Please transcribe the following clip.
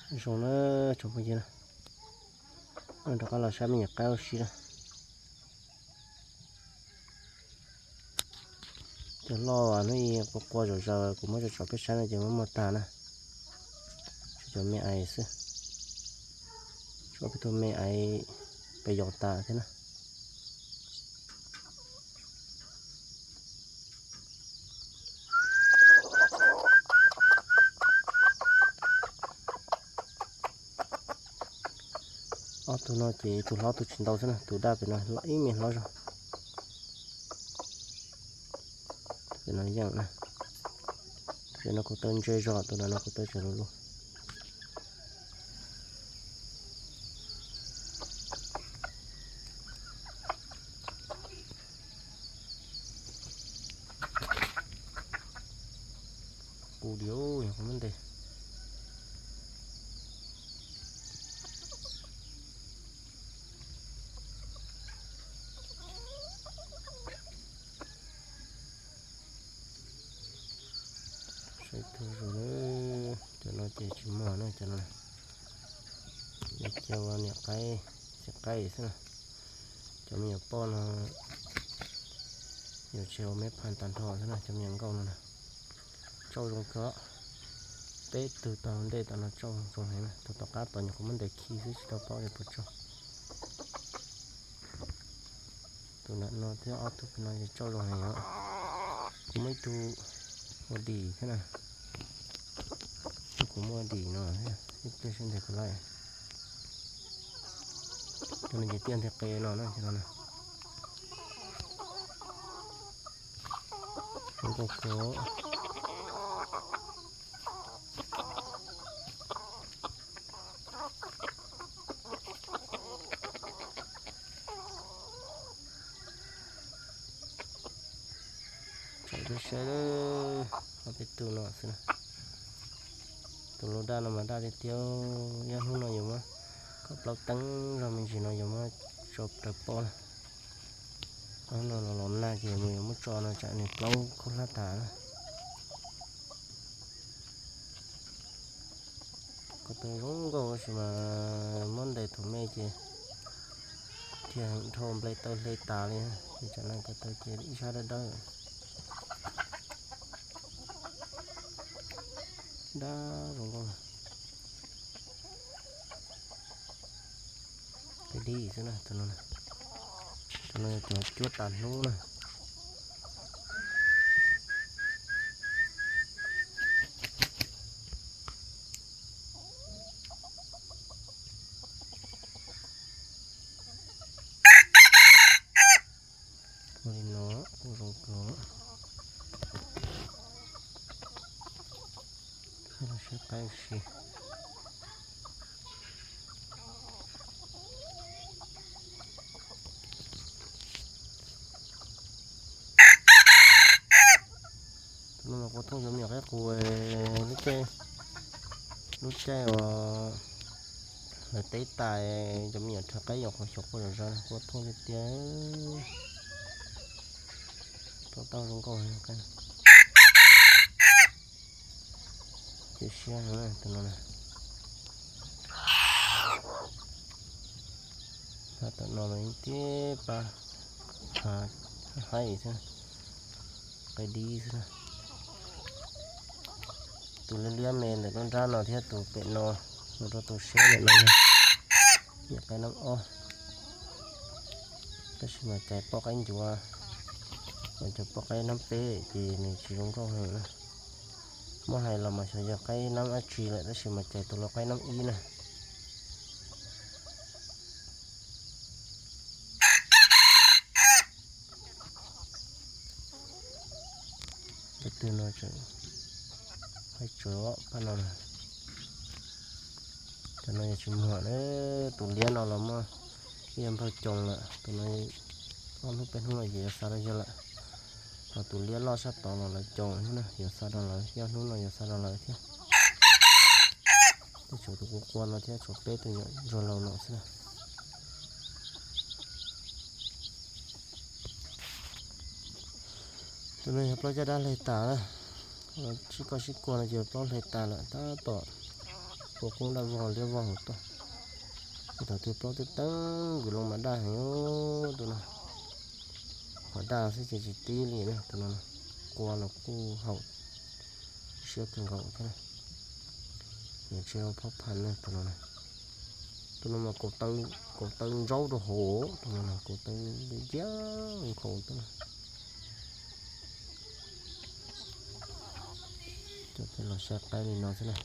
Zoo na, tsoom phooj ywg na, rov qab los saib me nyuam qaib ua si na. Cov loj hnub ib qua qua zom zaws kuv muab tso tso peb saib no ces muab muag tag na. Tshuav cov me aiv xwb, tshuav peb tug me aiv pes yos tas thiab na. Ob tug no ces tus hlob tus tsis ntau xwb na, tus daj pem no ib me hlob zog. Pem no yeej na, tus pem no kuv taw ntse zog, tus no no kuv taw tseem lug lug. Kuv diam, yog kuv muab ntes. Saib tug zoo na, cov no ces tsis muag na, cov no ces ua niam qaib, txiv qaib xwb na. Cov me nyuam poj no yuav tseg ua me phan tag nrho xwb na, cov me nyuam nkauj no na. Tsauj zoo kawg, peb tug tau ntej tau no tsauj zoo heev na, tus tom qab tod nyuam qhuav muab ntes khi xwb tsis tau paub li puas tsauj. Tus nram no thiab ob tug pem no ces tsauj zoo heev os. Kuv muaj ib tug ua dim thiab na, ib tug kuv muaj ua dim no thiab, ib pliag seb ntes puas laij. Tus no ces tiaj ntiag qe no na, ces no na. Zoo nkauj kawg. Tsom peb saib, ob peb tug no xwb na. Tus laus daj no mas daj tiag tiag, yog hnub no yuav muab kom plaub teeb zog me ntsis no yuav muab tso raws poj na. Ob no los los nag ces mus yuav muab tso no tsam nws plaub khaub hlab tas na. Ko taw zoo nkauj tab sis mas muab ntes thaum me ces dhia heev dhau nplej taw hle tas li, ces tsam no ko taw ces ib sab dawb dawb. Dab zoo nkauj. Peb dib xwb na, tus no, tus no yog cov cuab tas hnub na. Ua li no kuj zoo kawg. Los saib qaib ua si. Tus no mas kuv thooj cov me nyuam qaib qus lub caij, lub caij uas lawv teb tas, cov me nyuam rhawv qaib yos qhov xyov quaj zom zaws, kuv thooj tiag tiag. Tau tau zoo nkauj heev. Cia siab heev tus no na. Tam no mas tib pab haib xwb, qaib dib xwb na. Tus liab liab me ntawm lub nrab no thiab tus pem no mus rau tus seb ntawm no yog niam qaib nab ob. Tab sis mas cais poj qaib ncuav, mas cov poj qaib nab peb ces nws tsis zoo nkauj heev na. Muab hais los mas xyov yog qaib nab dab tsi lawm tab sis mas cais tus lau qaib nab ib na. Peb tug no tseem haib tsawv pab no. Cov no yog tsis muag na, tus liab no los muaj ib npawg coos lawm, tus no ob hnub peb hnub no ces yuav xa rau yawg lawm. Ho tus liab loj sab tod los lawv coos thiab na, yuav xa rau lawv, ob hnub no yuav xa rau lawv thiab. Tej tshuav tus quav quaj no thiab tshuav peb tug nyuam ntsuag laus no xwb na. Tus no yog plaub caj dab hle tas na, sib koj sib kua no ces plaub hle tas lawm tab tom Kua qoob daj vog liab vog hauv tuaj. Ib thaum twg plaub twb teeb nkaus loo mas daj heev tus no. Qhov daj xwb ces tsis tib li na tus no. Qua los kuj haum siab kawg nkaus thiab. Nws tsis yog phob phan na tus no. Tus no mas kaus taw ntsaub rau hauv, tus no kaus taw nciab nkaus tuaj. Coj peb los saib qaib li no xwb na.